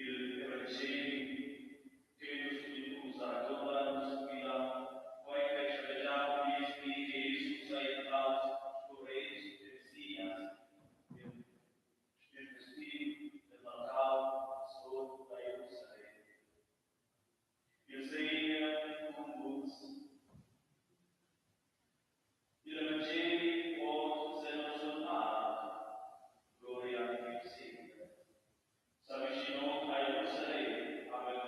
Il evangeli che nus udin ussa raconta a nus vi da quei ch'ei schabegiau gliez di che Jesus ei entraus sco retg e Messias el spir festiv el marcau sur da Jerusalem. Il Segner cun vus. Il evangeli ord Senozon Marc. Gloria a ti, Segner. S'avischinond a Jerusalem, haveva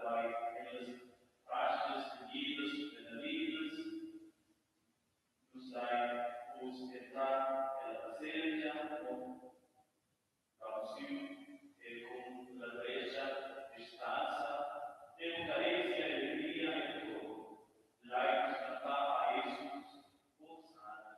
Quai èn las Pascas vegnidas benedidas. Nus lein oz entrar ella baselgia mo plaunsiu e cun la dretga distanza e cun carezia e legria el cor lein nus cantar a Jesus Hosanna.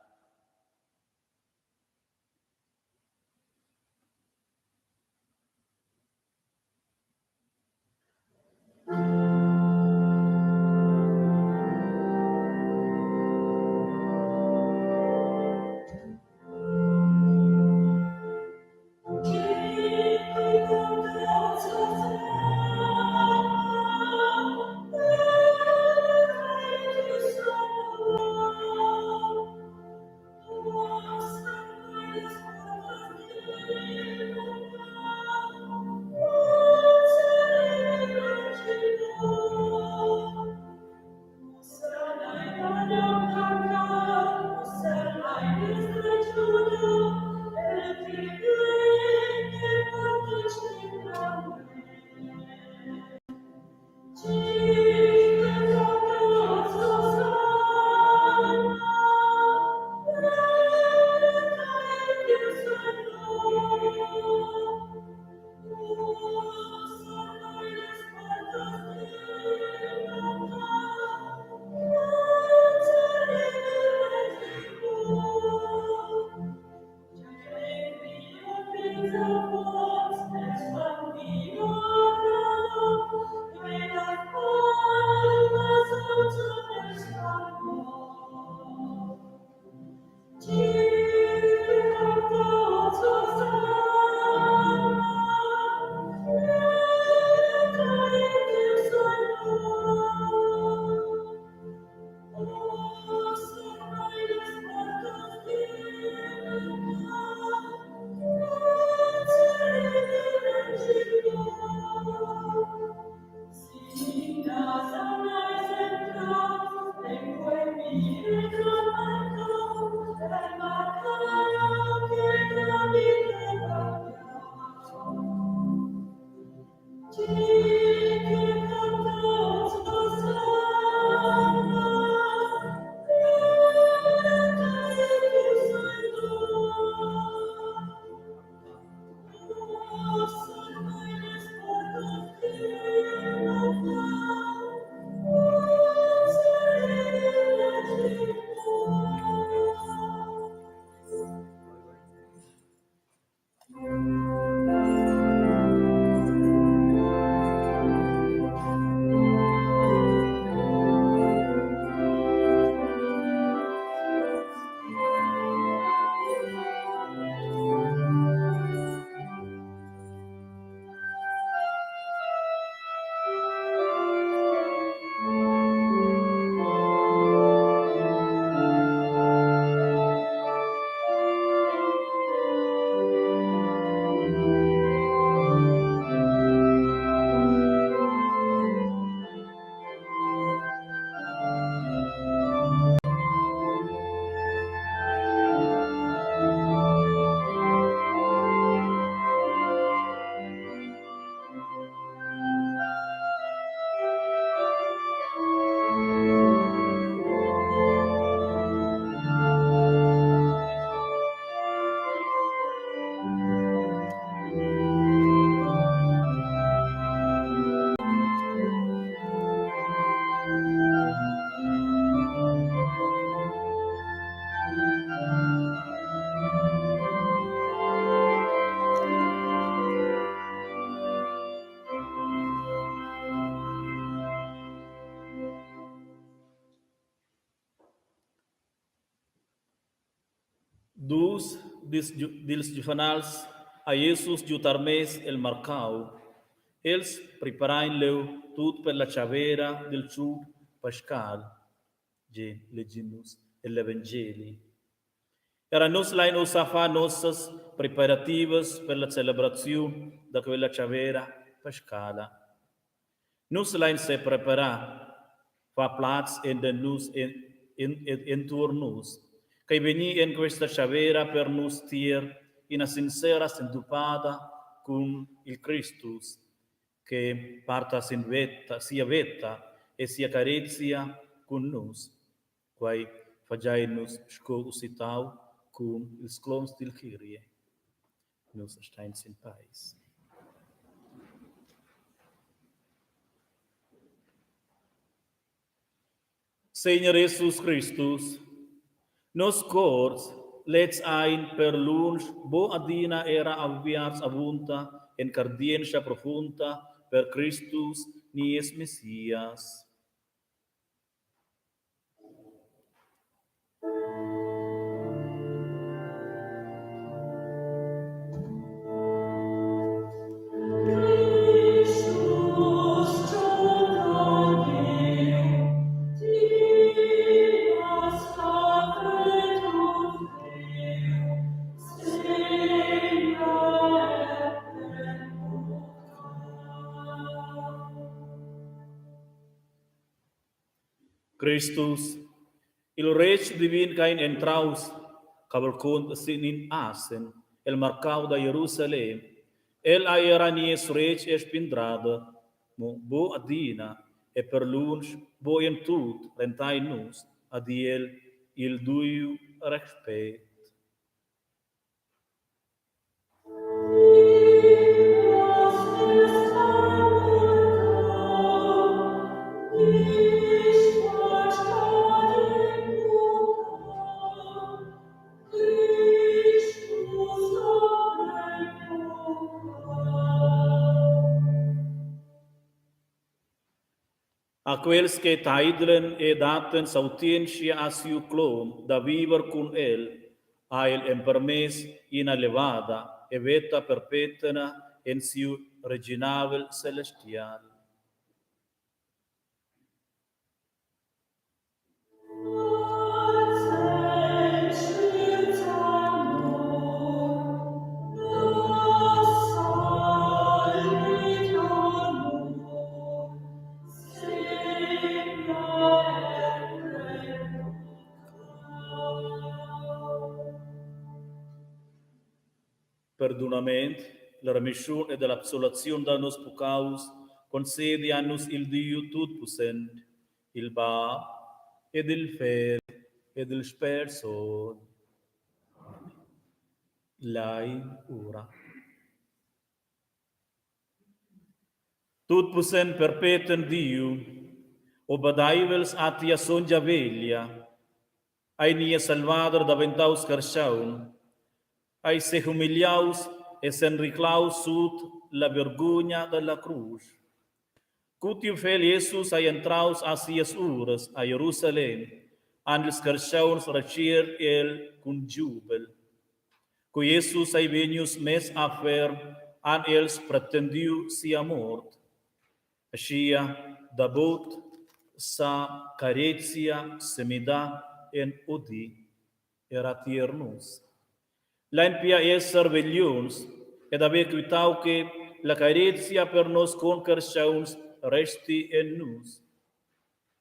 Dus dils giuvenals ha Jesus giu tarmess el marcau. Els preparein leu tut per la tschavera dil tschuc pascal, gi legin nus egl evangeli. Era nus lein ussa far nossas preparativas per la celebraziun da quella tschavera pascala. Nus lein sepreparar, far plaz enten nus ed entuorn nus, ch'ei vegni en questa tschavera per nus tier ina sincera sentupada cun il Cristus. che parta sin veta, sia veta e sia carezia cun nus. Quei fagein nus sco usitau cun ils cloms dil Kyrie. Nus stein sin peis. Segner Jesus Cristus, nos cors lezs ein per lunsch buc adina era aviarts avunda en cardientscha profunda per Cristus nies Messias. Cristus, il retg divin ch'ein entraus cavalcond sin in asen el marcau da Jerusalem, el ei era nies retg e spindrader, mo buc adina e per lunsch buc en tut rentein nus ad el il duiu respect. A quels che teidlen e datten sautientscha a siu clom da viver cun el, ha el empermess ina levada e veta perpetna en siu reginavel celestial. Perdunament, la remischun ed l'absolaziun da nos puccaus concedi a nus il Diu tutpussent, il Bab ed il Fegl ed il Spert Sogn. Lai ura. Tutpussent perpeten Diu, obedeivels a tia sontga veglia, ei nies Salvader daventaus carschaun, ei sehumiliaus e s'enriclaus sut la vergugna dalla crusch. Cu tiu fegl Jesus ei entraus a sias uras a Jerusalem, han ils carschauns retschiert el cun giubel. Cu Jesus ei vegnius mess a ferm, han els pretendiu sia mort. Aschia dabot sa carezia semidar en odi era tier nus. Lein pia esser vegliuns ed haver quitau che la carezia per nos concarstgauns resti en nus.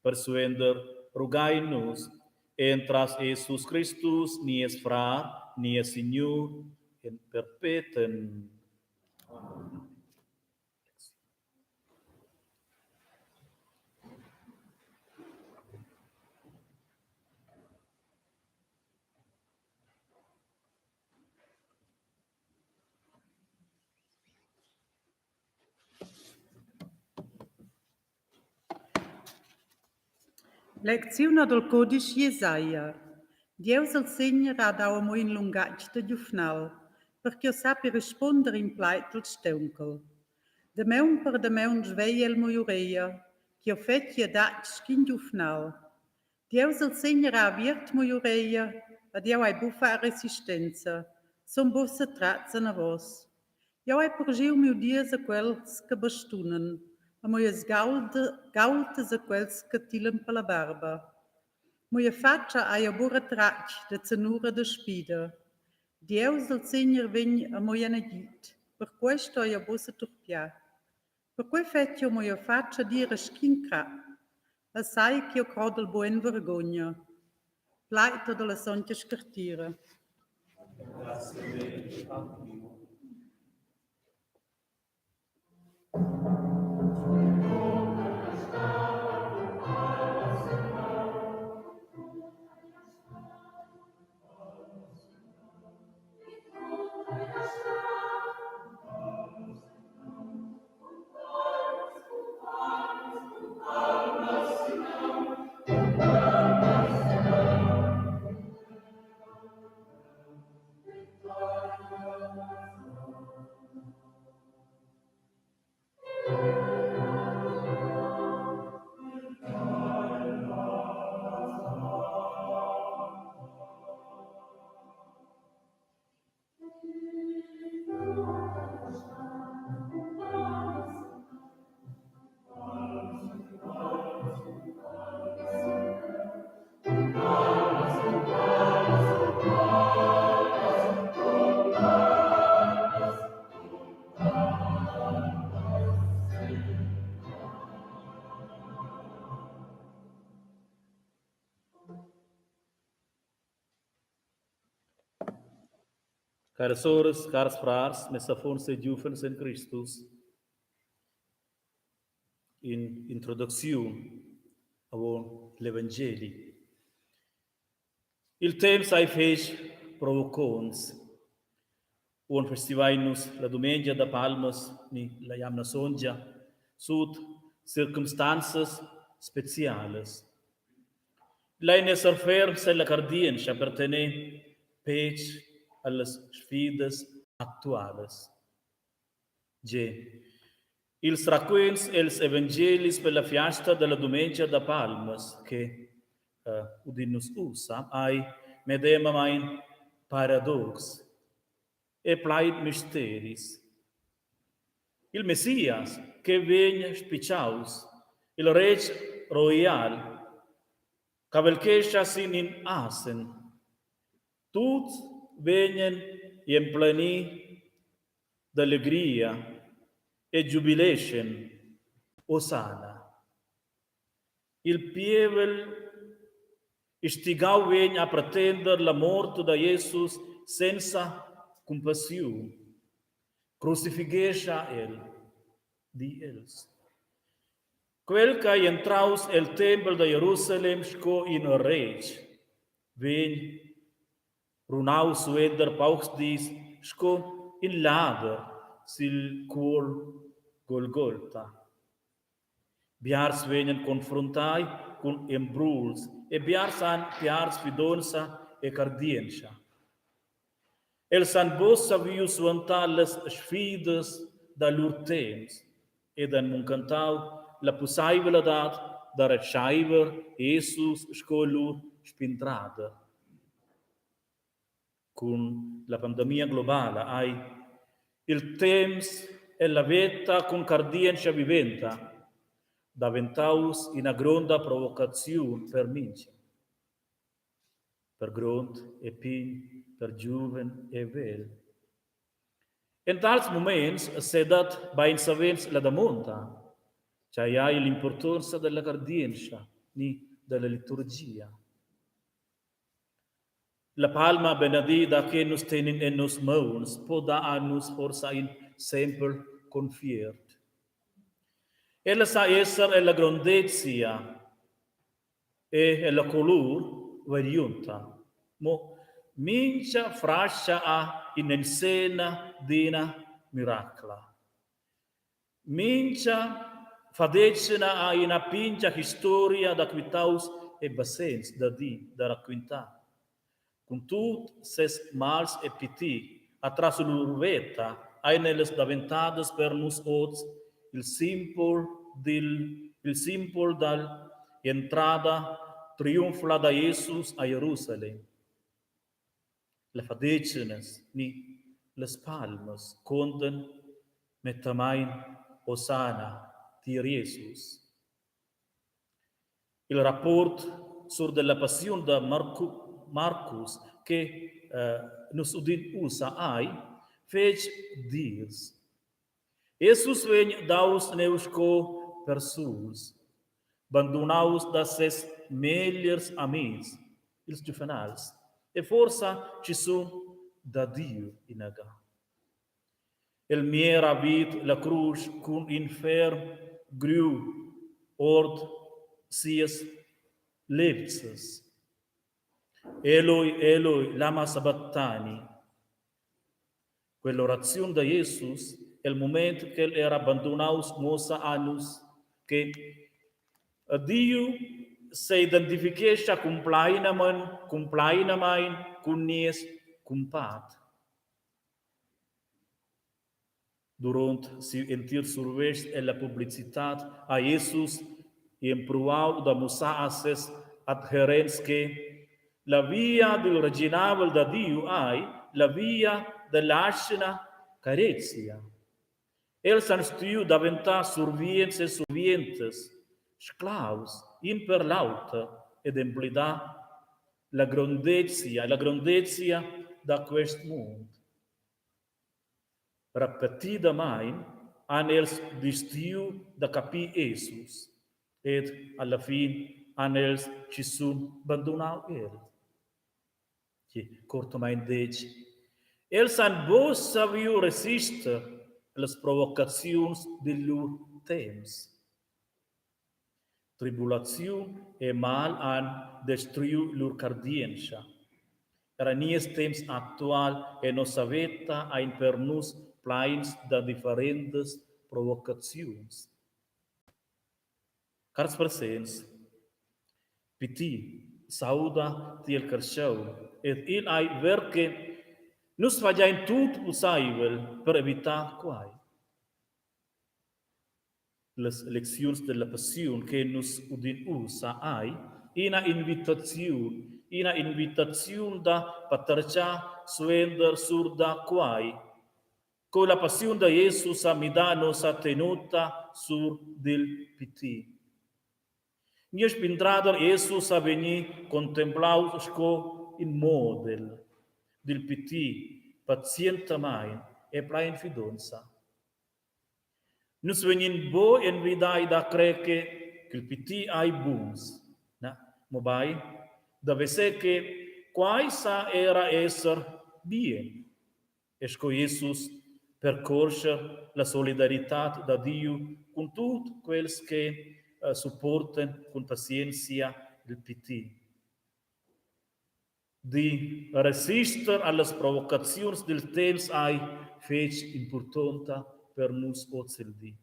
Persuenter rugain nus entras Jesus Cristus, nies frar, nies Signur, en perpeten. Amen. Lecziun dal cudisch Jesaja. Dieus il Segner ha dau a mo in lungatg da giuvnal, per ch'jeu sappi rispunder in plaid dal staunchel. Damaun per damaun sveglia el mi'ureglia, ch'jeu fetschi adatg sc'in giuvnal. Dieus il Segner ha aviert mi'ureglia ed jeu hai buca resistenza, sun buc setratgs anavos. Jeu hai purschiu miu dies a quels che bastunan e mias gaultas a quels che tilan per la barba. Mia fatscha hai jeu buca retratg da zanura da spida. Dieus il Segner vegn a mi en agid, perquei stoi jeu buca seturpiar. Perquei fetsch jeu mia fatscha dira sc'in crap e sai ch'jeu crodel buc en vergugna. Plaid dalla sontga scartira. Grazie. Caras soras, cars frars, mes affons e giuvens en Cristus. In introducziun avon l'evangeli. Il temps ei fetg provoconts. Uonn festivein nus la dumengia da palmas ni la jamna sontga sut circumstanzas specialas. Lein esser ferms ella cardientscha per tener petg allas sfidas actualas. Ge, ils raquints els evangelis per la fiasta dalla dumengia da palmas che udin nus ussa ei medemamein paradox e plaid misteris. Il Messias che vegn spitgaus, il retg roial, cavalchescha sin in asen. Tuts vegnan empleni da legria e giubileschan Hosana. Il pievel instigau vegn a pretender la mort da Jesus senza cumpassiun. Crucifigescha el, di els. Quel ch'ei entraus el tempel da Jerusalem sco in retg, vegn runaus suenter paucs dis sco in lader sil cuolm Golgolta. Biars vegnan confruntai cun embruls e biars han piars fidonza e cardientscha. Els han buc saviu suantar las sfidas da lur temps ed han munchentau la pusseivladad da retscheiver Jesus sco lur spindrader. Cun la pandemia globala ei il temps ella veta cun cardientscha viventa daventaus ina gronda provocaziun per mintgin, per grond e pign, per giuven e vegl. En tals muments sedat beinsavens la damonda, tgei ei l'impurtonza dalla cardientscha ni dalla liturgia. La palma benedida che nus tenin en nos mauns po dar a nus forsa in sempel confiert. Ella sa esser ella grondezia e ella colur variunta, mo mincha frascha ha in'enzenna d'ina miracla. Mincha fadetschna ha ina pintga historia da quitaus e basegns da dir, da raquintar. Cun tut ses mals e piti atras lur veta ein ellas daventadas per nus oz il simbol dil il simbol dall entrada triumfla da Jesus a Jerusalem. La fadetschnas ni las palmas contan mettamain Hosana tier Jesus. Il rapport sur della passiun da Marcu Marcus che nus udin ussa ei fetg dirs. Jesus vegn daus neu sco persuls, bandunaus da ses megliers amitgs, ils giuvenals, e forsa schizun da Diu inaga. El miera vid la crusch cun in ferm griu ord sias levzas. Eloi, Eloi, lama sabachthani? Quell'oraziun da Jesus el mument ch'el era bandunaus muossa a nus che Diu s'identifichescha cumplainamein cumplainamein cun nies cumpat. Duront siu entir survetsch ella publicitad ha Jesus empruau da mussar a ses adherents che la via dil reginavel da Diu ei la via dall'atgna carezia. Els han stuiu daventar survients e survientas, sclavs in per l'auter ed emblidar la grondezia, la grondezia da quest mund. Repetidamain han els distiu da capir Jesus ed alla fin han els schizun bandunau el. Cuortamein detg. Els han buc saviu resister allas provocaziuns dil lur temps. Tribulaziun e mal han destruiu lur cardientscha. Era nies temps actual e nossa veta ein per nus pleins da differentas provocaziuns. Cars presents, piti s'auda tiel carstgaun ed igl ei ver che nus fagein tut pusseivel per evitar quei. Las lecziuns della passiun che nus udin ussa ei ina invitaziun, ina invitaziun da patertgar suenter sur da quei, Co la passiun da Jesus ha midà nossa tenuta sur dil pitir. Nies spindrader Jesus ha vegnì contemplau sco in model dil pitir pazientamain e plain fidonza. Nus vegnin buc envidai da crer che ch'il pitir ei buns, na, mobein da veser che quai sa era esser bien. E sco Jesus percorscher la solidaritad da Diu cun tut quels che supportan cun pazienzia il pitir. Di resister allas provocaziuns dil temps ei fetg impurtonta per nus ozildi.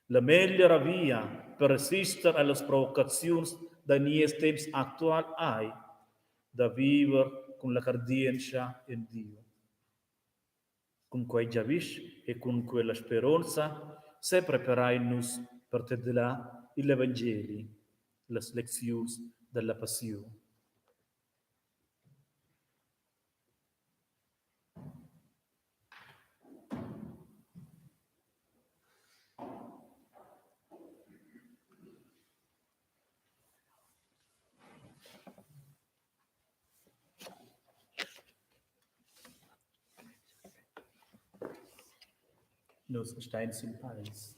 La megliera via per resister allas provocaziuns da nies temps actual ei da viver cun la cardientscha en Diu. Cun quei giavisch e cun quella speronza sepreparein nus per tedlar igl evangeli, las lecziuns dalla passiun. Nus stein sin peis.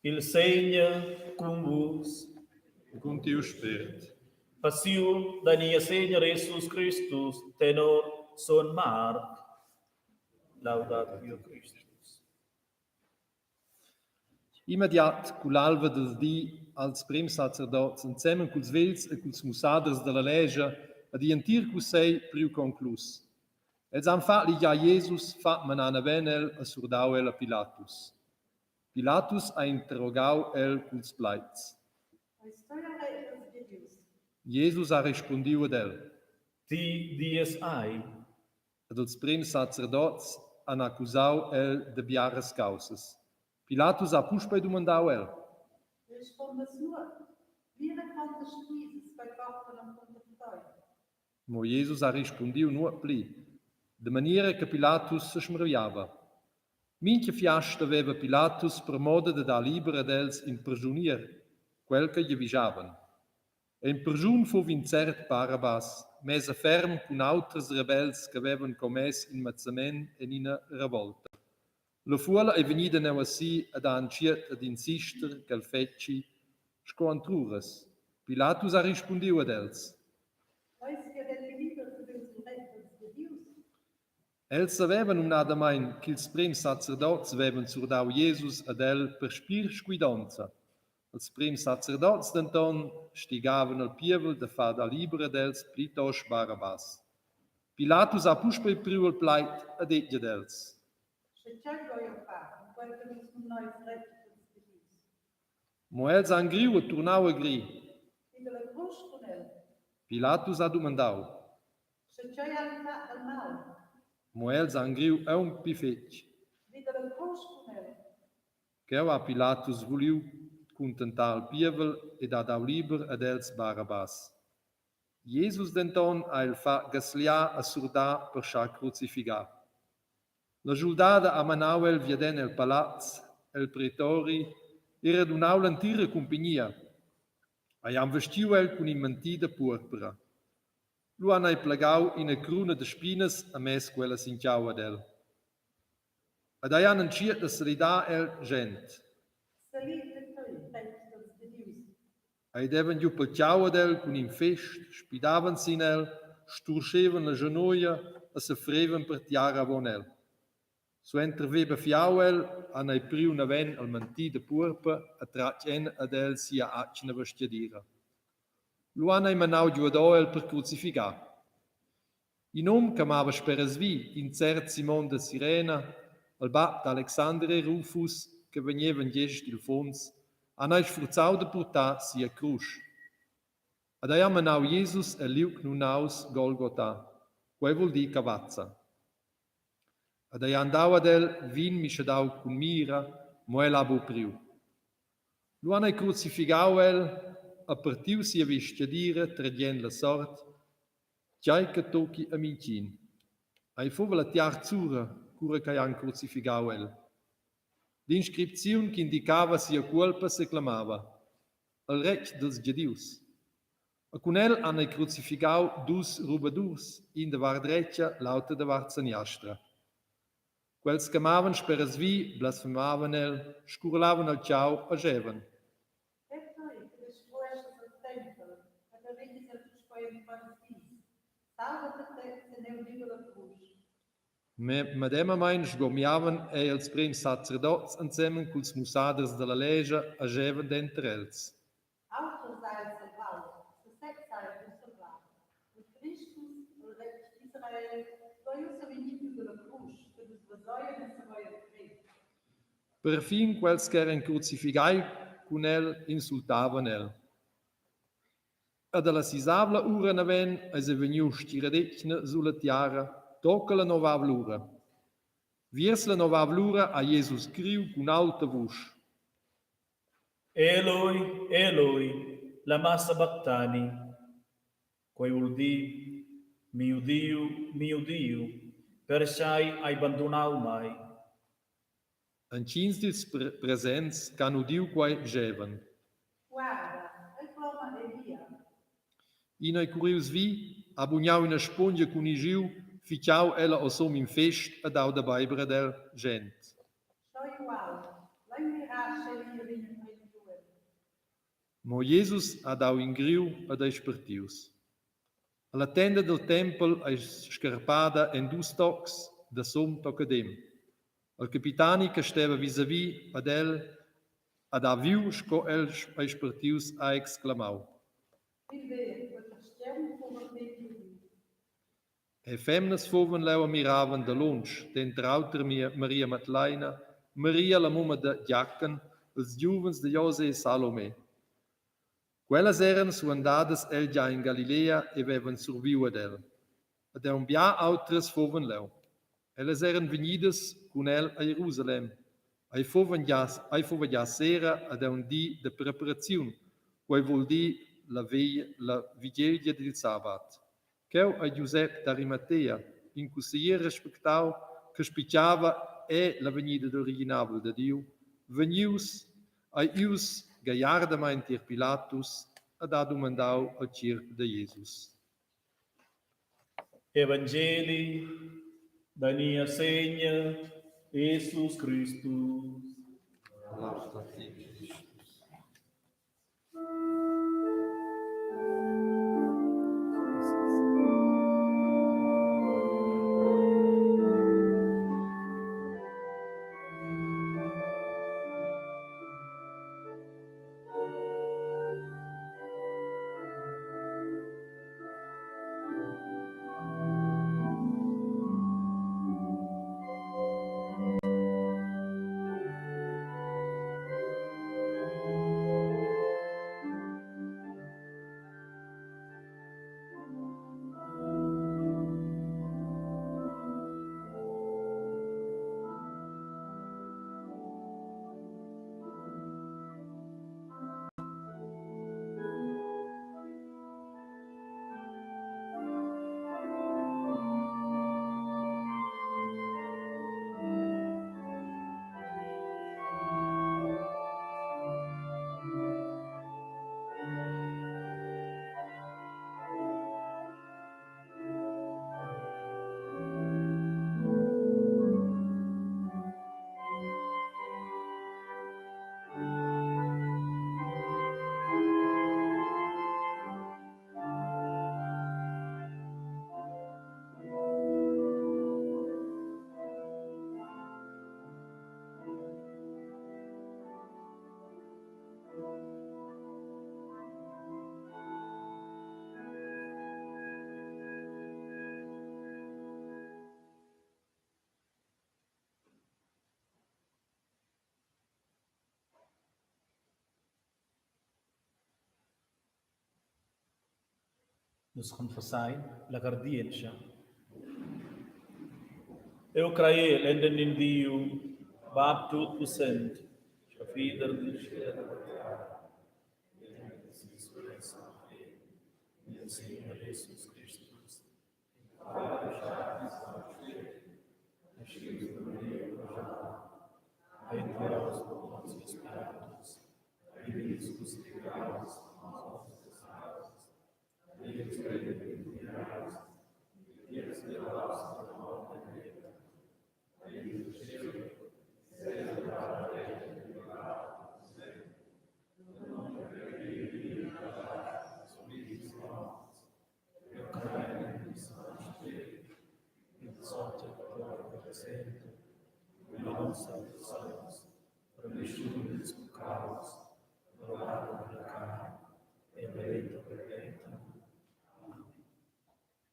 Il Segner cun vus. E cun tiu spért. Passiun da Niessegner Jesus Cristus tenor son Marc. Laudatio Christus. Immediat cull'alva dil di als prems sacerdots ensemen culs vegls e culs mussaders dalla lescha ed igl entir cussegl priu conclus. Els han fatg ligiar Jesus, fatg manar naven el e surdau el a Pilatus. Pilatus ha interrogau el culs plaids. Jesus ha rispundiu ad el. Ti dies ei. Ed ils prems sacerdots han accusau el de biaras caussas. Pilatus ha puspei dumandau el. Mo Jesus ha rispundiu nuot pli, de maniera che Pilatus sesmarviava. Mintga fiasta veva Pilatus per moda de dar liber ad els in perschunier, quel che giavischavan. En perschun fuva in cert Barabas, mess a ferm cun auters rebels che havevan commess in mazzament en ina revolta. La fuola ei vegnida neuasi ed ha entschiet ad insister ch'el fetschi sco antruras. Pilatus ha rispundiu ad els. Els savevan numnadamein ch'ils prems sacerdots vevan surdau Jesus ad el per spir scuidonza. Ils prems sacerdots denton stigavan al pievel da far dar liber ad els plitost Barabas. Pilatus ha puspei priu il plaid e detg ad els. Mo els han griu e turnau a grir. Pilatus ha dumandau. Mo els han griu aunc pli fetg. Cheu ha Pilatus vuliu cuntentar il pievel ed ha dau liber ad els Barabas. Jesus denton ha el fatg gasliar e surdar per schar crucifigar. La schuldada ha manau el viaden el palaz, el pretori e radunau l'entira cumpignia. Ei han vestiu el cun in mantì da purpra. Lu han ei plegau ina cruna da spinas e mess quella sin tgau ad el. Ed ei han entschiet da salidar el schend. Ei devan giu pel tgau ad el cun in fest, spidavan sin el, sturschevan la schenuglia e sefrevan per tiara avon el. Suenter ver beffiau el, han ei priu naven il manti da puorpa e tratg en ad el sia atgna vestgadira. Lu han ei menau giuadora el per crucifigar. In um che mava sperasvi, in cert Simon da Sirena, il bab d'Alexander e Rufus che vegnevan gest dil funs, han ei sfurzau da purtar sia crusch. Ed ei ha menau Jesus el liug numnaus Golgota, quei vul dir cavazza. Ed ei han dau ad el vin mischedau cun mira, mo el ha buc priu. Lu han ei crucifigau el e partiu sia vestgadira tradend la sort, tgei che tucchi a mintgin. Ei fuva la tiarz'ura, cura ch'ei han crucifigau el. L'inscripziun ch'indicava sia cuolpa seclamava: Il retg dils Gedius. E cun el han ei crucifigau dus rubadurs, in da vart dretga, l'auter da vart seniastra. Quels che mavan sperasvi blasfemavan el, scurlavan el tgau e schevan. Medemamein sgomiavan ei ils emprems sacerdots ensemen culs mussaders dalla lescha e schevan denter els. Perfin quels ch'eran crucifigai cun el insultavan el. Ed alla sisavla ura naven eis ei vegniu stgiradetgna sulla tiara tocca la novavla ura. Viers la novavla ura ha Jesus griu cun aulta vusch. Eloi, Eloi, lama sabachthani? Quei vul dir: Miu Diu, miu Diu, pertgei hai bandunau mei? Entgins dils presents che han udiu quei schevan. In ei currius vi, ha bugnau ina spungia cun ischiu, fitgau ella osum in fest e dau da beiber ad el, schend. Mo Jesus ha dau in griu ed ei spartius. La tenda dil tempel ei scarpada en dus tocs da sum toccadem. Il capitani che steva visavi ad el ed ha viu sco el ei spartius ha exclamau. E femnas fuvan leu e miravan dalunsch, denter auter Maria Madleina, Maria la mumma da Giachen, ils giuvens da José e Salome. Quellas eran suandadas el gia en Galilea e vevan surviu ad el. Ed aunc bia autras fuvan leu. Ellas eran vegnidas cun el a Jerusalem. Ei fuvan gia, ei fuva gia sera ed aunc di da preparaziun, quei vul dir la veglia, la vigelgia dil sabat. Cheu ei Giusep d'Arimatea, in cusseglier respectau che spitgava è la vegnida dil reginavel da Diu, vegnius, ei ius gagliardamein tier Pilatus ed ha dumandau il tgierp da Jesus. Evangeli da nies Segner Jesus Cristus. Laud a ti, Cristus. Nus confessein la cardientscha. Eu craiel enten in Diu, Bab tutpussent, Scaffider dil tschiel e dalla terra, ed en ses sulets Fegl, nies Segner Jesus Cristus, il qual ei staus dal tschiel, naschius da Maria Virgina, ei entraus da Pontius Pilatus, ei vegnius crucificaus, morts e saus,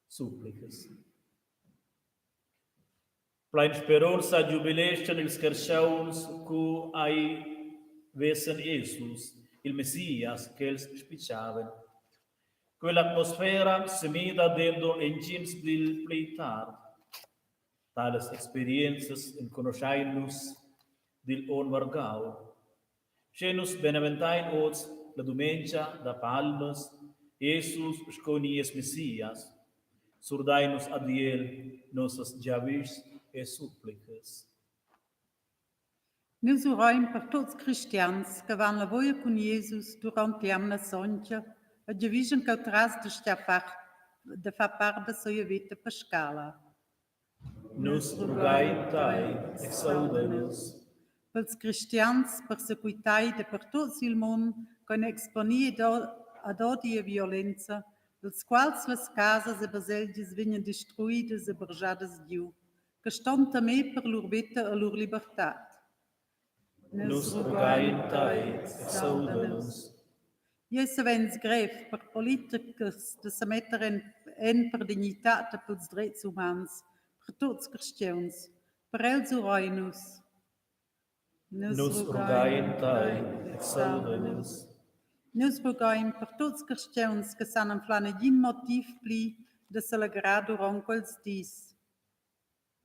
Supplicas. Plein speronza giubileschan ils carstgauns cu ei vesan Jesus, il Messias ch'els spitgavan. Quell'atmosfera semida denton entgins dil pli tard. Talas experienzas enconuschein nus digl onn vargau. Sche nus beneventein oz la dumengia da palmas Jesus sco nies Messias, surdein nus ad el nossas giavischs e supplicas. Nus urein per tuts cristians che van la voia cun Jesus duront l'jamna sontga e giavischan cheutras da stiaffar da far part da sia veta pascala. Nus rugain tai, exauda nus. Pels cristians persequitai dapertut sil mund ch'ein exponi ad odi e violenza, dals quals las casas e baselgias vegnan destruidas e bargiadas giu, che ston temer per lur veta e lur libertad. Nus rugain tai, exauda nus. Ei ei savens grev per politichers da semetter en, en per dignitad e pels dretgs humans, per tuts carstgauns. Per els urein nus. Nus rugain tai, exauda nus. Nus rugain per tuts carstgauns che san anflar negin motiv pli da selegrar duront quels dis.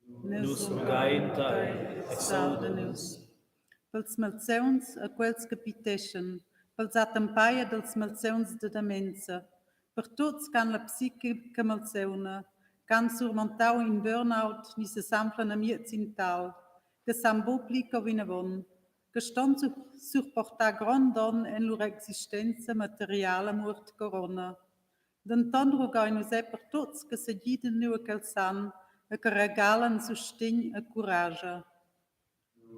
Nus rugain tai, exauda nus. Pels malsauns e quels che piteschan, pels attempai ed els malsauns da demenza, per tuts che han la psichica malsauna, che han surmontau in burnout ni sesanflan amiez in tal, che san buc pli co vinavon, che ston surportar grond donn en lur existenza materiala muort corona. Denton rughein nus era per tuts che segidan nua ch'els san e che regalan sustegn e curascha.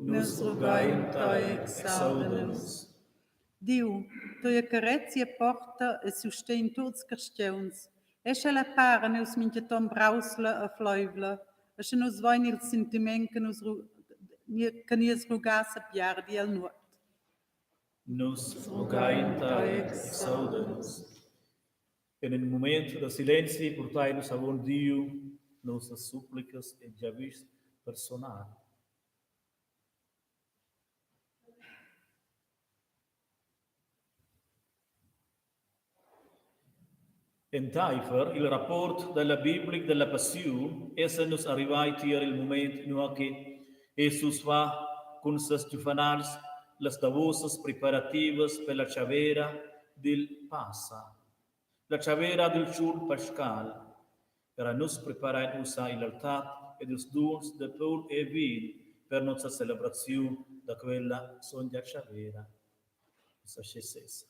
Nus rugain tai, exauda nus. Diu, tia carezia porta e sustegn tuts carstgauns, era sch'ella para nus mintgaton brausla e fleivla, e sche nus vein il sentiment che nus che nies rugar sepiardi el nuot. Nus rugain tai, exauda nus. En in mument da silenzi purtain nus avon Diu nossas supplicas e giavischs personal. Entaifer il rapport dalla biblic dalla passiun essan nus arrivai tier il mument nua che Jesus fa cun ses giufanals las davosas preparativas per la tschavera dil Passa, la tschavera dil tschun pascal. Era nus preparein ussa igl altar ed ils duns da paun e vin per nossa celebraziun da quella sontga tschavera. Ussa sche sesa.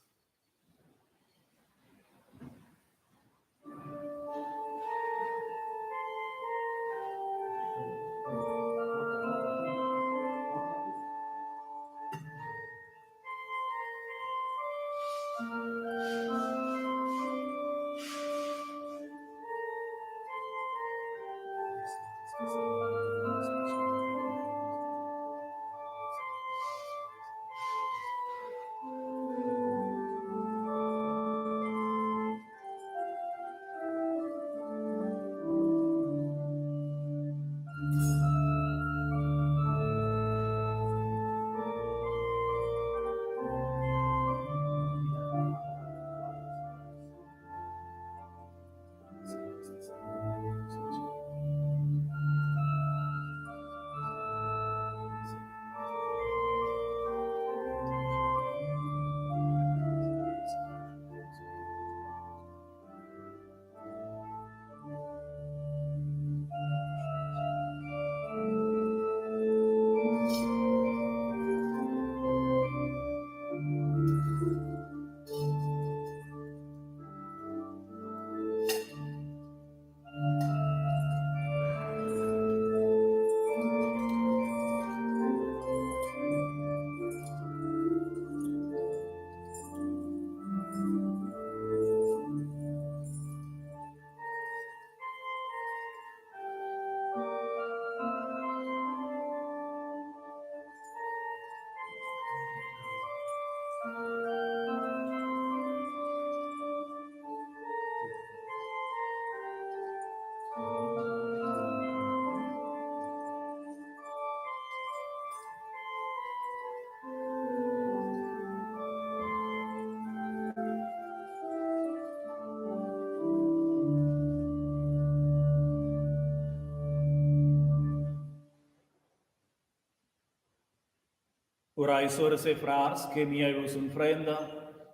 Urai soras e frars che mia e vos unfrenda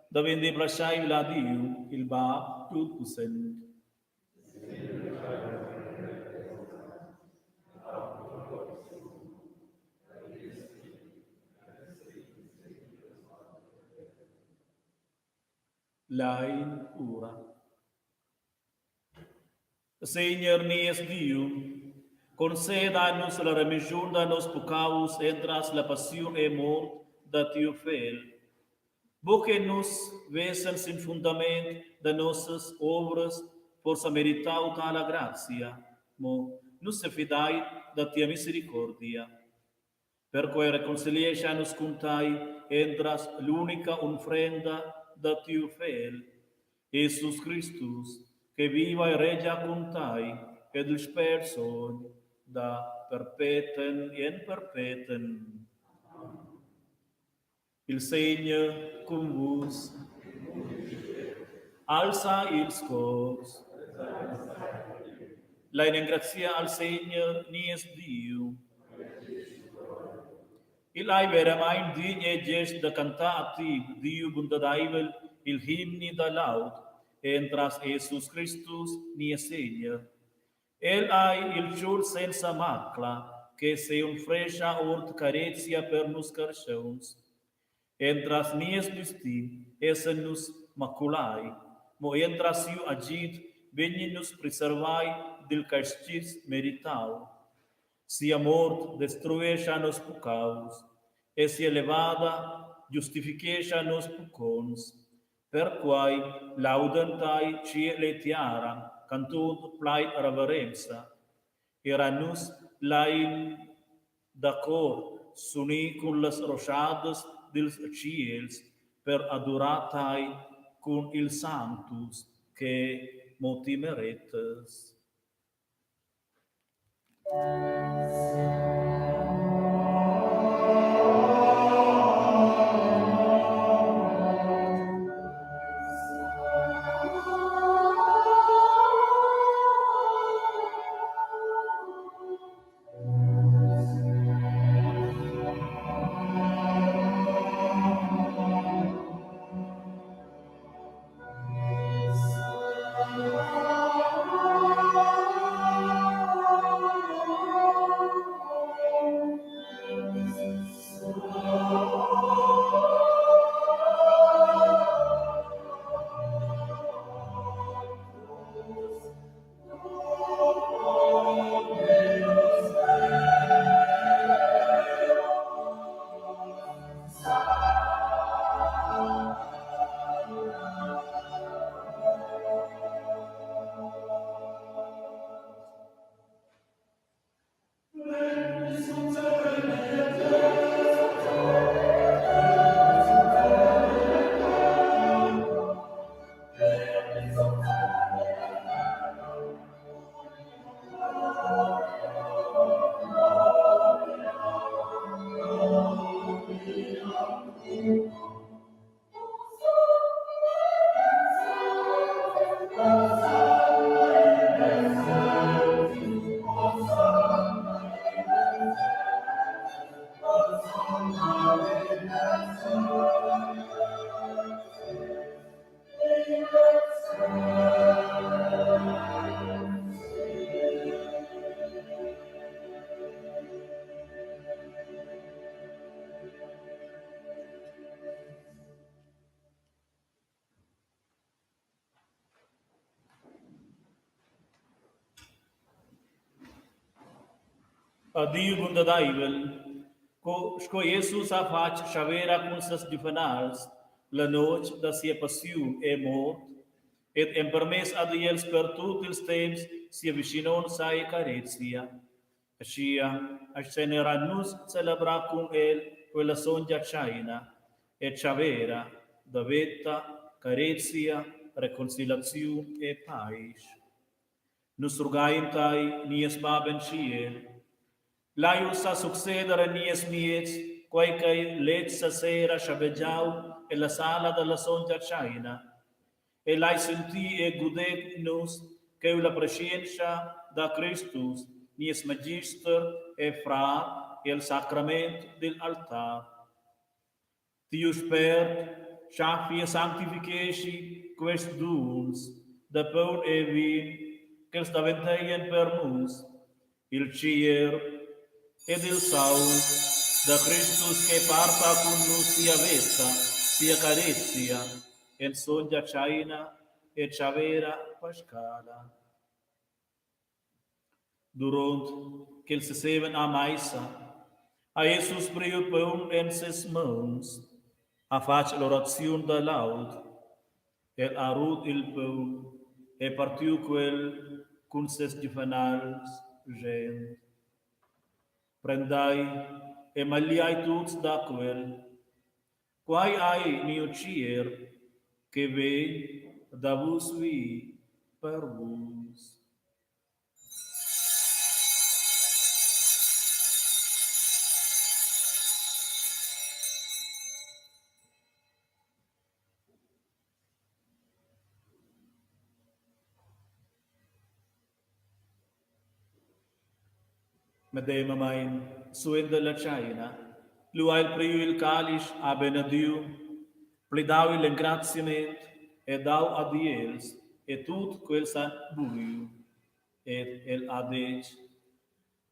davendi plaschaivla a Diu, il Bab tutpussent. Lein ura. Segner nies Diu, conceda a nus la remischun da nos puccaus entras la passiun e mort da tiu Fegl. Buc che nus vessen sin fundament da nossas ovras forsa meritau tala grazia, mo nus sefidein da tia misericordia. Perquei reconciliescha nus cun tai entras l'unica unfrenda da tiu Fegl, Jesus Cristus, che viva e regia cun tai ed il Spert Sogn da perpeten en perpeten. Il Segner cun vus. Alza ils cors. Lein engraziar al Segner nies Diu. Igl ei veramein dign e gest da cantar a ti, Diu buntadeivel, il himni da laud entras Jesus Cristus, nies Segner. El ei il tschur senza macla che seunfrescha ord carezia per nus carstgauns. Entras nies destin essan nus maculai, mo entras siu agid vegnin nus preservai dil castiz meritau. Sia mort destruescha nos puccaus e sia levada giustifichescha nos pucconts. Perquai laudan tai tschiel e tiara, cantun plaid reverenza. Era nus lein da cor s'unir cun las roschadas dils tschiels per adurar tai cun ils sanctus che mo ti meretas. A Diu bundadaivel, co sco Jesus ha fatg tschavera cun ses giuvenals la notg da sia passiun e mort ed empermess ad els per tut ils temps sia vischinonza e carezia. Aschia astgein era nus celebrar cun el quella sontga tscheina e tschavera da veta, carezia, reconciliaziun e paisch. Nus rugain tai, nies Bab en tschiel, lai ussa succeder en nies miez quei ch'ei lezza sera schabegiau ella sala dalla sontga tscheina e lai sentir e guder nus cheu la preschientscha da Cristus, nies magister e frar el sacrament digl altar. Tiu Spert schaffi e sanctificheschi quests duns da paun e vin ch'els daventeien per nus il tschier ed il saung da Cristus che parta cun nus sia veta, sia carezia en sontga tscheina e tschavera pascala. Duront ch'els sesevan a meisa, ha Jesus priu paun en ses mauns, ha fatg l'oraziun da laud. El ha rut il paun e partiu quel cun ses giuvenals, schend: Prendai e magliai tuts da quel. Quai ei miu tschier che vegn da vus vi per vus. Medemamein suenter la tscheina, lu ha el priu il calisch, ha benediu, plidau igl engraziament e dau ad els e tut quels han buiu. Ed el ha detg: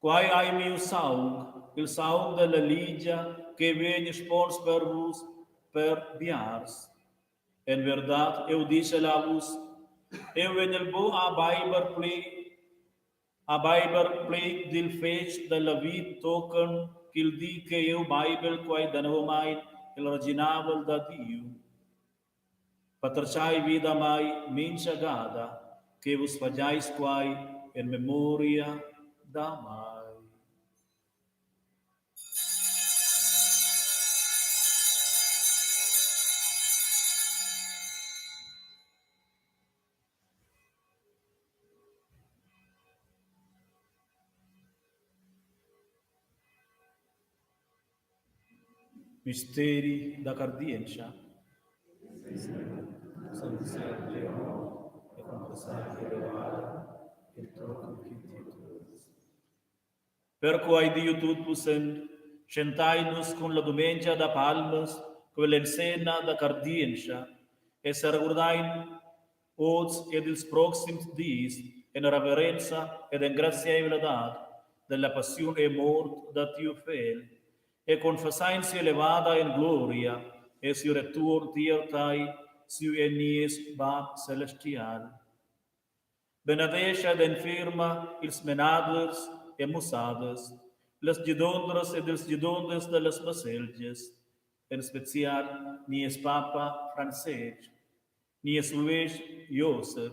Quai ei miu saung, il saung dalla ligia che vegn spons per vus per biars. En verdad, eu dischel a vus, eu vegnel buc a beiber pli, a beiber pli dil fetg dalla vit tochen ch'il di che jeu beibel quei danovamein el reginavel da Diu. Patertgei vi da mei mintga gada che vus fageis quei en memoria da mei. Misteri da cardientscha. Perquai Diu tutpussent, tschentai nus cun la dumengia da palmas quell'enzenna da cardientscha e seregurdein oz ed ils proxims dis en reverenza ed engrazieivladad dalla passiun e mort da tiu Fegl e confessein sia levada en gloria e siu retuorn tier tei, siu e nies Bab celestial. Benedescha ed enfirma ils menaders e mussaders, las gidondras ed ils gidonders dallas baselgias, en special nies papa Francestg, nies uestg Josef,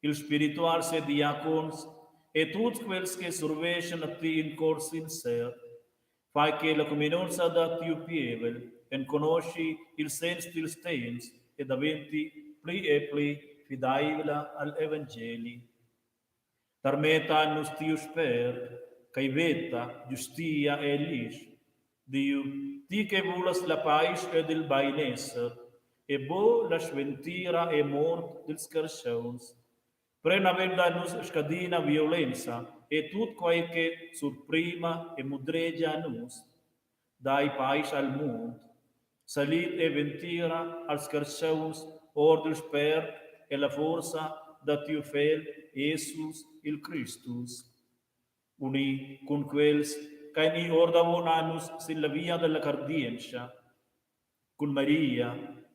ils spirituals e diacons e tuts quels che surveschan a ti in cor sincer. Fai che la cuminonza da tiu pievel enconoschi ils senns dils temps e daventi pli e pli fideivla al evangeli. Tarmetta a nus tiu Spert, ch'ei veta, giustia e glisch. Diu, ti che vulas la paisch ed il beinesser e buc la sventira e mort dils carstgauns. Pren naven da nus scadina violenza e tut quei che surprima e mudregia a nus. Dai paisch al mund, salid e ventira als carstgauns ord il spert e la forza da tiu Fegl Jesus il Cristus. Uni cun quels ch'ein i ordavon a nus sin la via dalla cardientscha, cun Maria,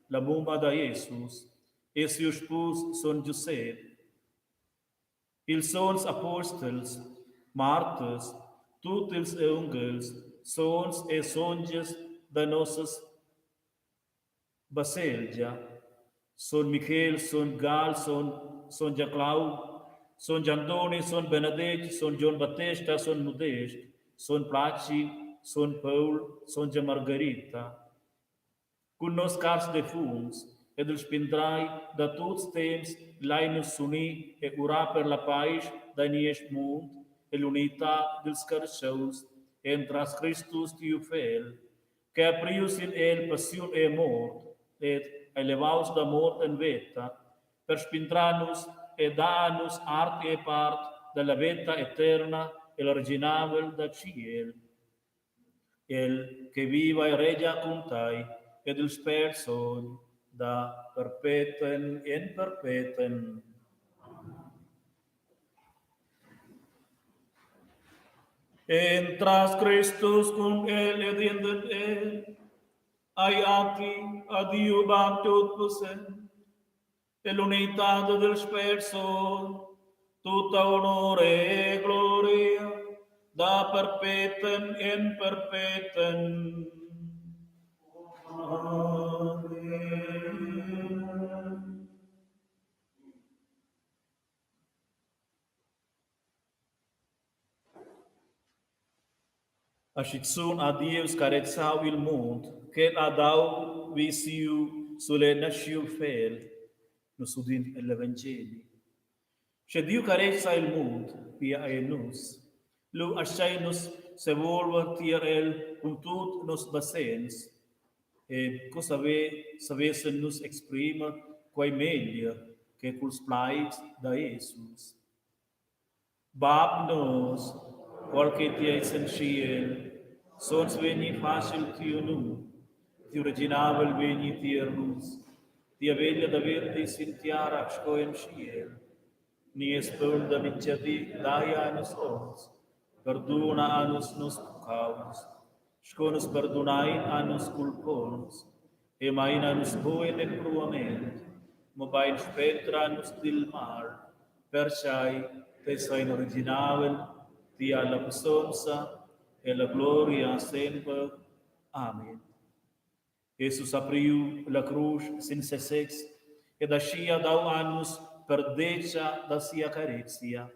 la mumma da Jesus, e siu spus sogn Giusep. Ils sogns apostels, marters, tut ils aunghels, sogns e sontgas da nossas baselgia, sogn Michel, sogn Gal, sogn sontga Clau, sogn Antoni, sogn Benedetg, sogn Gion Battesta, sogn Mudest, sogn Placi, sogn Paul, sontga Margarita. Cun nos cars defuncts ed ils spindrai da tuts temps lein nus s'unir e urar per la paisch da nies mund e l'unitad dils carstgauns entras Cristus tiu Fegl, che ha priu sin el passiun e mort ed ei levaus da mort en veta, per spindrar nus e dar a nus art e part dalla veta eterna el reginavel da tschiel. El che viva e regia cun tei e dil Spert Sogn, da perpeten en perpeten. Entras Cristus cun el ed in el, ai a ti, a Diu Bab tutpussent, e l'unitad del Spert Sogn, tutta honor e gloria, da perpeten en perpeten. Amen. Aschizun ha Dieus carezau il mund ch'el ha dau vi siu sulet naschiu fegl, nus udin egl evangeli. Sche Diu careza il mund, pia ei nus, lu astgein nus sevolver tier el cun tut nos basegns. E co saver, savessen nus exprimer quei meglier che culs plaids da Jesus? Bab nos, qual che ti eis en tschiel, sogns vegni fatg il tiu num, tiu reginavel vegni tier nus, tia veglia daventi sin tiara sco en tschiel. Nies paun da mintgadi dai a nus oz, perduna a nus nos puccaus, sco nus perdunain a nos culponts, e maina nus buc en empruament, mobein spetra nus dil mal, pertgei tes ein reginavel, ti ha la pussonza e la gloria semper. Amen. Jesus ha priu la crusch sin sesez ed aschia dau a nus perdetga da sia carezia.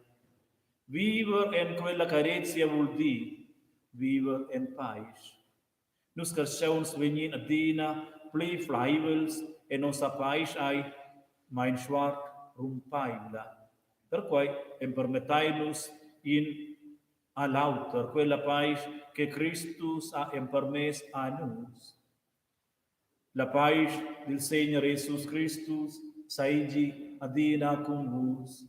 Viver en quella carezia vul dir viver en paisch. Nus carstgauns vegnin adina pli fleivels e nossa paisch ei meinsvart rumpaivla. Perquei empermettein nus in a l'auter quella paisch che Cristus ha empermess a nus. La paisch dil Segner Jesus Cristus seigi adina cun vus.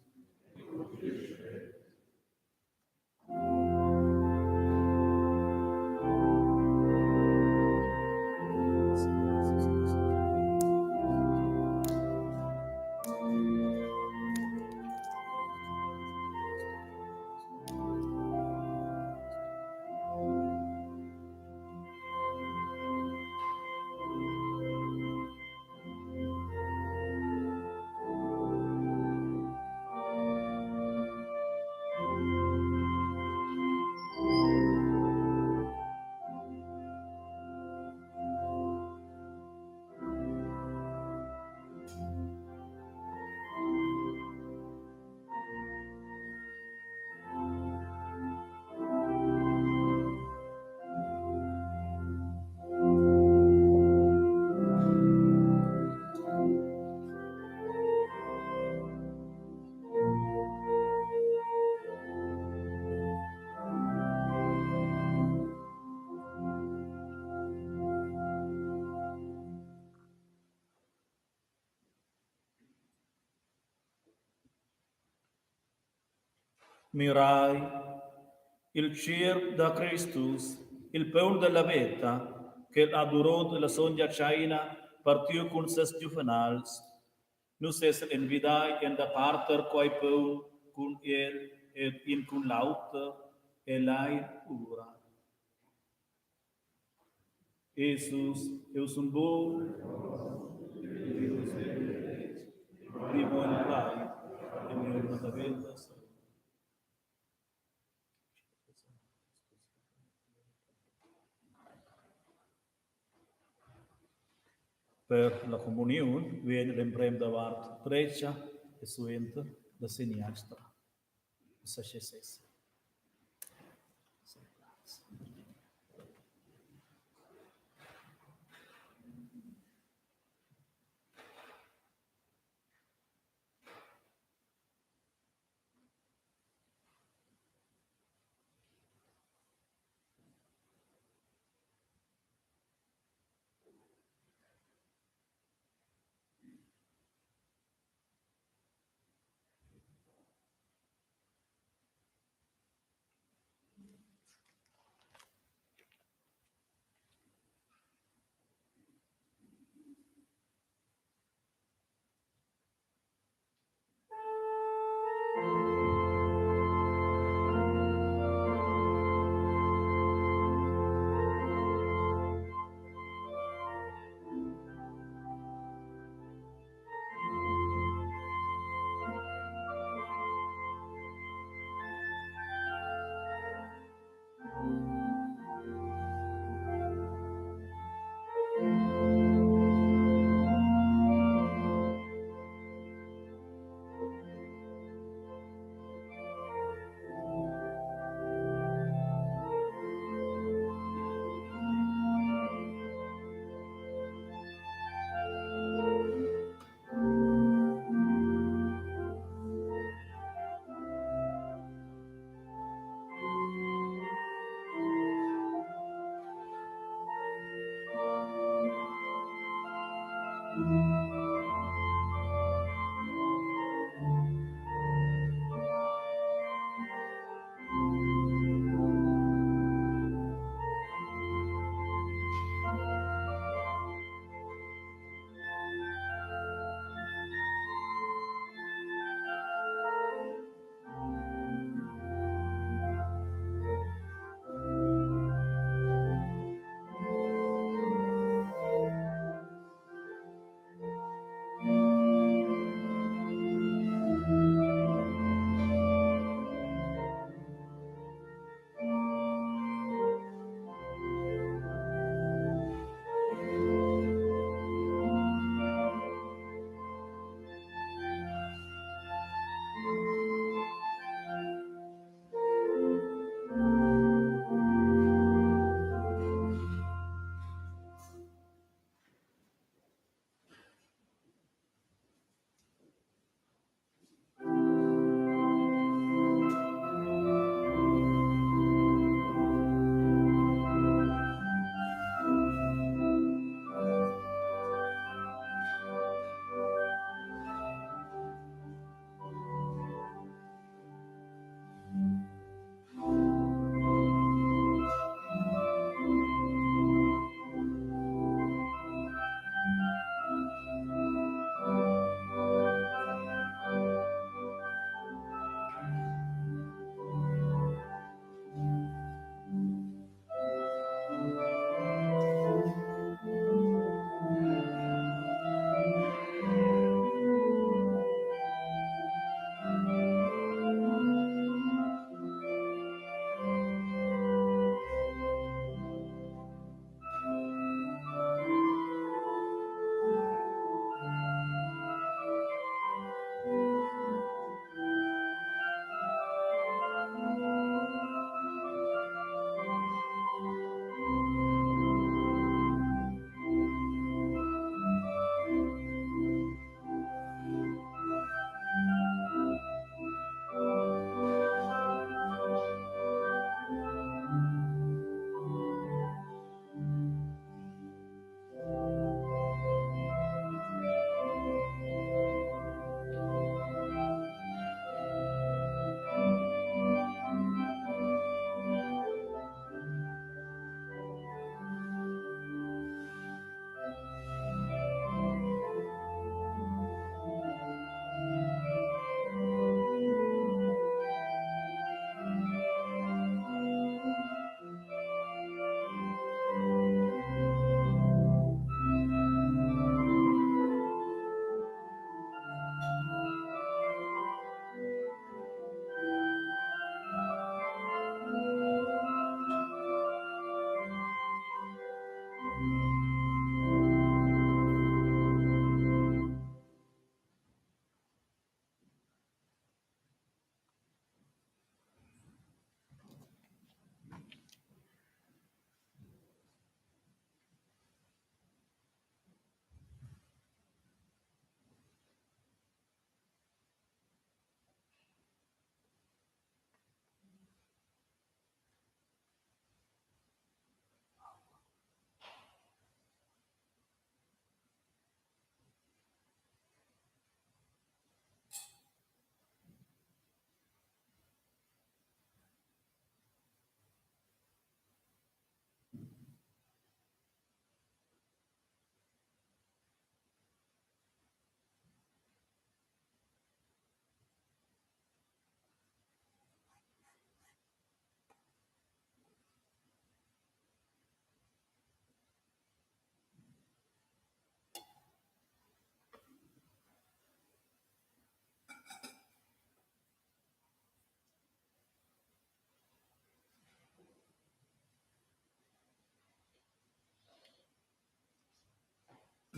Mirai, il tgierp da Cristus, il paun dalla veta, ch'el ha duront la sontga tscheina partiu cun ses giuvenals. Nus essan envidai en da parter quei paun cun el ed in cun l'auter e lein ura. Jesus, eu sun bun, vivo il plaid e mia daventa Per la communiun vegn l'emprem da vart dretga e suenter da seniastra. Ussa sche sesa.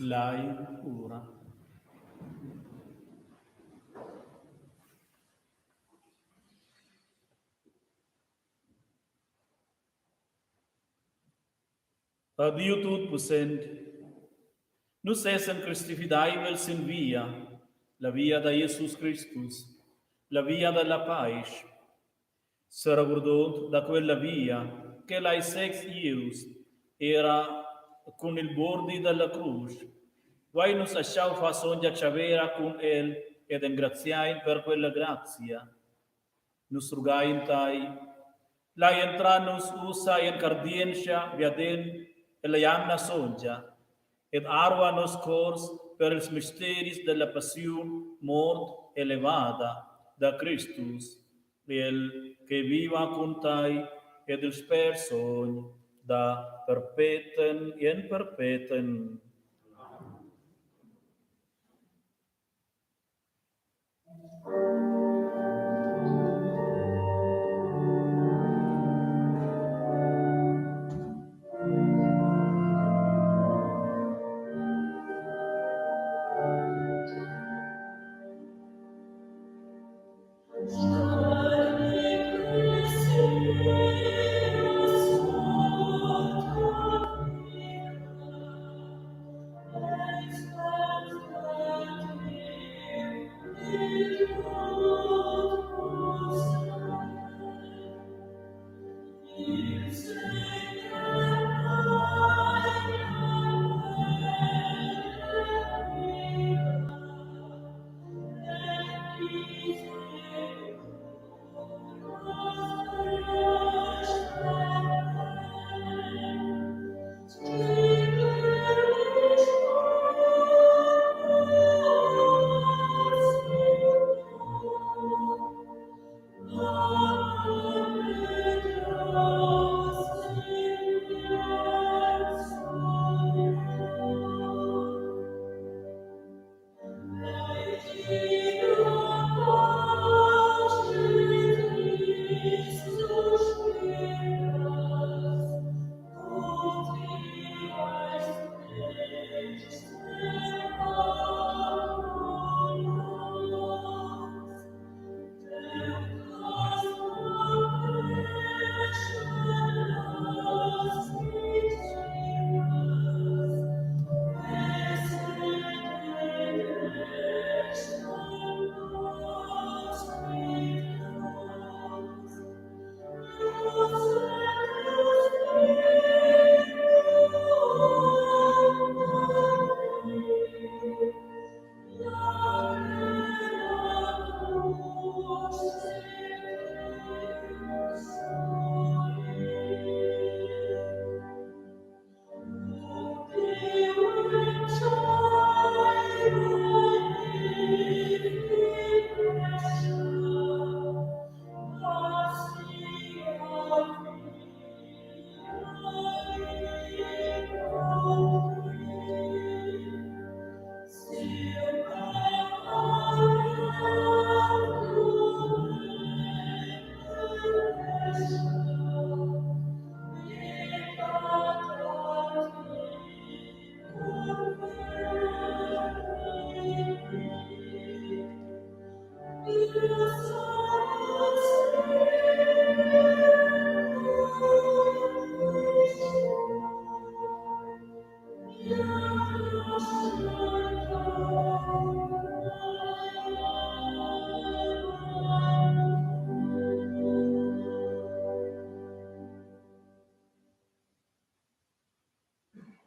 Lai ura. A Diu tutpussent, nus essan cristifideivels sin via, la via da Jesus Cristus, la via dalla paisch. Seregurdond da quella via ch'el ei sez ius era cun il buordi dalla crusch. Vain nus aschau far sontga tschavera cun el ed engraziain per quella grazia. Nus rugain tai, lai entrar nus ussa en cardientscha viaden ella jamna sontga ed arva nos cors per ils misteris della passiun, mort e levada da Cristus, el che viva cun tai ed il Spert Sogn da perpeten en perpeten.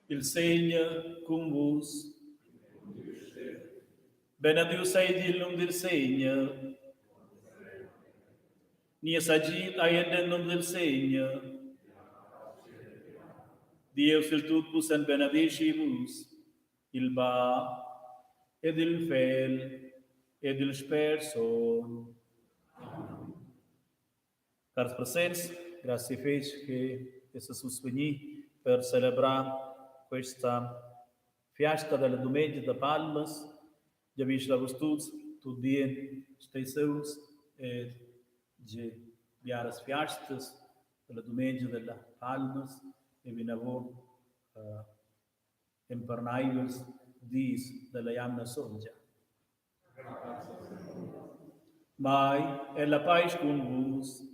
Il Segner cun vus. Benediu seigi il num dil Segner. Nies agid ei en num dil Segner. Dieus il Tutpussent benedeschi vus, il Bab ed il Fegl ed il Spert Sogn. Cars presents, grazie fetg che essas vus vegni per celebrar questa fiasta della dumengia da palmas. Giavischel a vus tuts tut bien, stei sauns ed ge biaras fiastas della dumengia della palmas e vinavon emperneivels dis della jamna sontga. Mai è la paisch cun vus.